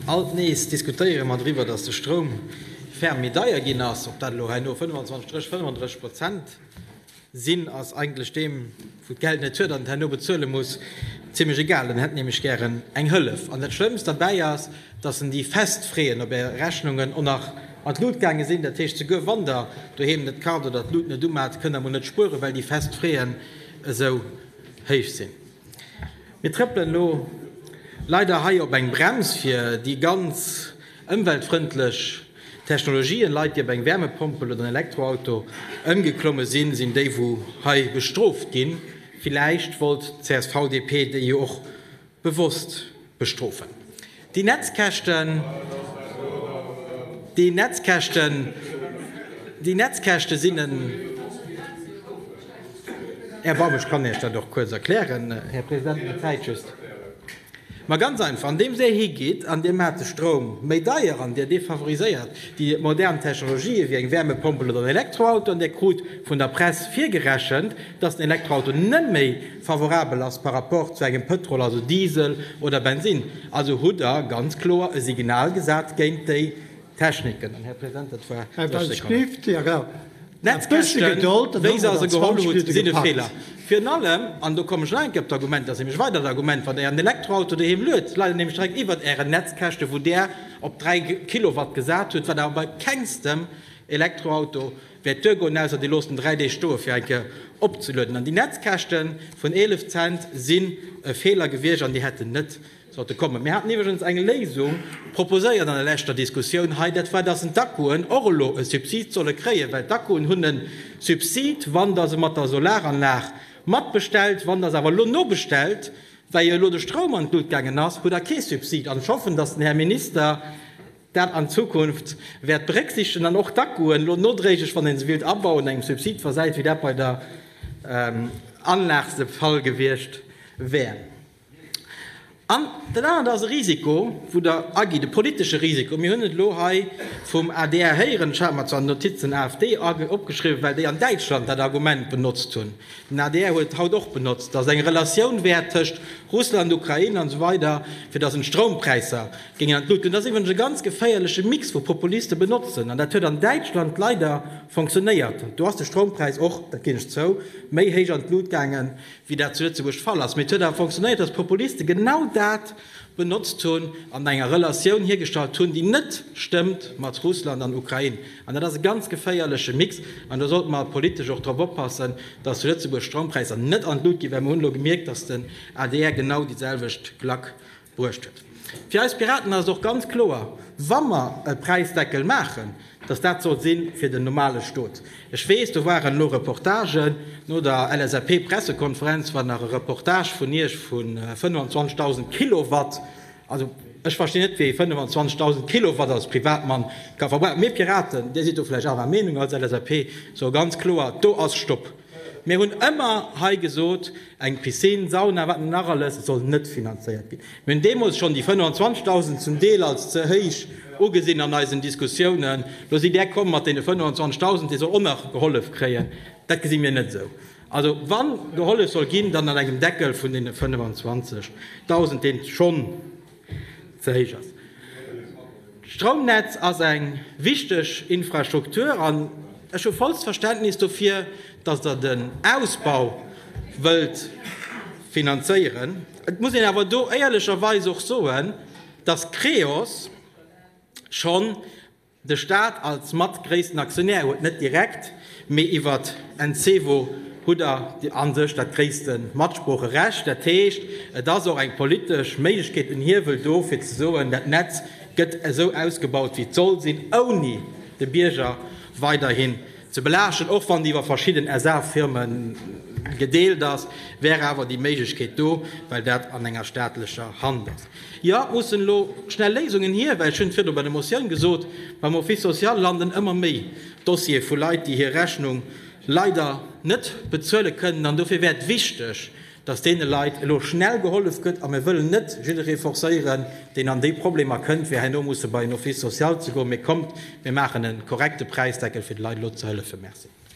Alt nees diskutéiere mer driwwer, dass de Stroum ferm méi deier ginn ass. Ob dat elo herno 25, 30, 35 Prozent sinn, ass eigentlech deem, wou d'Geld net huet an et herno bezuele muss, zimlech egal. En hätt nämlech gären eng Hëllef. An dat Schlëmmst derbäi ass, dass en déi fest Fräen op Är Rechnungen och nach an d'Lut gaange sinn. Dat heescht, souguer wann Der doheem net kacht oder d'Lut net umat, kënnt Der emol net spueren, well déi fest Fräen esou héich sinn. Mir trëppelen elo leider hei op eng Brems fir déi ganz ëmweltfrëndlech Technologien. Leit, déi op eng Wärmepompel oder en Elektroauto ëmgeklomme sinn, sinn déi, wou hei bestrooft ginn. Villäicht wollt d'CSV-DP déi jo och bewosst bestrofen. Déi Netzkäschten, déi Netzkäschten, déi Netzkäschte sinn en. Här Baum, ech kann Iech dat och kuerz erklären, Här President, mä d'Zäit just. Ma ganz einfach, andeems Dir higitt an Dir maacht de Stroum méi deier an Dir defavoriséiert déi modern Technologië wéi eng Wärmepompel oder en Elektroauto an Dir krut vun der Press virgerechent, dass den Elektroauto net méi favorabel ass par rapport zu engem Pëtrol, also Diesel oder Bensinn. Also hutt Der ganz kloer e Signal gesat géint déi Techniken. An, Här President, dat war 30 Sekonnen. D'Netzkäschten, wéi se se geholl hutt, sinn e Feeler. Virun allem, an do kommen ech nach eng Kéier op d'Argument, dat ass nämlech e weidert Argument, wann Der Ären Elektroauto doheem luet, leit en nämlech direkt iwwert Ären Netzkäschten, wou Der op 3 Kilowatt gesat hutt, wat awer bei kengstem Elektroauto wäert duergoen, ausser Dir loosst en 3 Deeg stoe fir eng Kéier opzelueden. An déi Netzkäschte vun 11 Cent sinn e Feeler gewiescht an déi hätten net sollte kommen. Mir haten iwwregens eng Léisung proposéiert an der leschter Diskussioun hei, dat war, dass d'Akkuen och elo e Subsid solle kréien, well d'Akkuen hunn e Subsid, wann Der se mat der Solaranlag matbestellt. Wann Der se awer elo nobestellt, well jo elo de Stroum an d'Lut gaangen ass, hutt Der kee Subsid. An ech hoffen, dass den Här Minister dat an Zukunft wäert berécksichtegen an och d'Akkuen elo nodréiglech, wann ee se wéilt abauen, engem Subsid versäit, wéi dat bei der Anlag de Fall gewiescht wär. An dat anert ass e Risiko, wou Der agitt, e politesche Risiko. Mir hunn et elo hei vum adr héieren, ech hat mer zwar Notizen AfD opgeschriwwen, well déi an Däitschland dat Argument benotzt hunn, den adr huet et haut och benotzt, dass eng Relatioun wär tëscht Russland, Ukrain an esou weider, fir dass en d'Stroumpräisser géingen an d'Lut goen. Dat ass iwwregens e ganz geféierleche Mix, wou Populiste benotzen. An dat huet an Däitschland leider fonctionnéiert. Do ass de Stroumpräis och, dat ginn ech zou, méi héich an d'Lut gaangen, wéi dat zu Lëtzebuerg de Fall ass. Mee et huet awer fonctionnéiert, dass d'Populiste genau dat benotzt hunn an enger Relatioun hiergestallt hunn, déi net stëmmt mat Russland an Ukrain. An dat ass e ganz geféierleche Mix. An do sollte mer politesch och drop oppassen, dass zu Lëtzebuerg d'Stroumpräisser net an d'Lut ginn, well mer hunn elo gemierkt, dass den adr genau déi selwecht Klack bruecht huet. Fir eis Piraten ass et och ganz kloer, wa mer e Präisdeckel maachen, dass dat soll si fir den normale Stot. Ech weess, do waren elo Reportagen, no der LSAP-Pressekonferenz war nach e Reportage vun Iech vu 25.000 Kilowatt. Also ech verstinn net, wéi ee 25.000 Kilowatt als Privatmann ka verbrauchen. Mir Piraten, Dir sidd do vläicht anerer Meenung als LSAP, soe ganz kloer, do ass Stopp. Mir hunn ëmmer hei gesot, eng Piscine, Sauna, wat nach alles, soll net finanzéiert ginn. Mir hunn deemools schonn déi 25.000 zum Deel als ze héich ugesinn an eisen Diskussiounen. Lo sidd Där komm mat deene 25.000, déi soll och nach gehollef kréien. Dat gesi mir net esou. Also wa gehollef soll ginn, dann an engem Deckel vun deene 25.000, deen schonn ze héich ass. D'Stroumnetz ass eng wichteg Infrastruktur an ech hu vollst Verständnis dofir, dass Der den Ausbau wëllt finanzéieren. Et muss een awer do éierlecherweis och soen, dass Creos schonn De Staat als mat gréissten Aktionär huet net direkt, mee iwwert Encevo hutt Der a sech dat gréisste Matsproocherecht. Dat heescht, et ass och eng politesch Méiglechkeet, en Hiewel do, fir ze soen, dat Netz gëtt esou ausgebaut, wéi et soll sinn, ouni de Bierger weiderhin ze belaaschten, och wann déi iwwer verschidden SA-Firme gedeelt ass, wär awer déi Méiglechkeet do, well dat an enger staatlecher Hand ass. Jo, et mussen elo schnell Léisungen hier, well ech hunn et virdru bei der Motioun gesot, beim Office social landen ëmmer méi Dossiere vu Leit, déi hir Rechnung leider net bezuele kënnen. An dofir wär et wichteg, dass deene Leit elo schnell gehollef gëtt. A mir wëllen net jidderee forcéieren, deen an déi Problemer kënnt, fir herno musse bei en Office social ze goen. Mee kommt, mir maachen e korrekte Präisdeckel, fir de Leit elo ze hëllefen. Merci.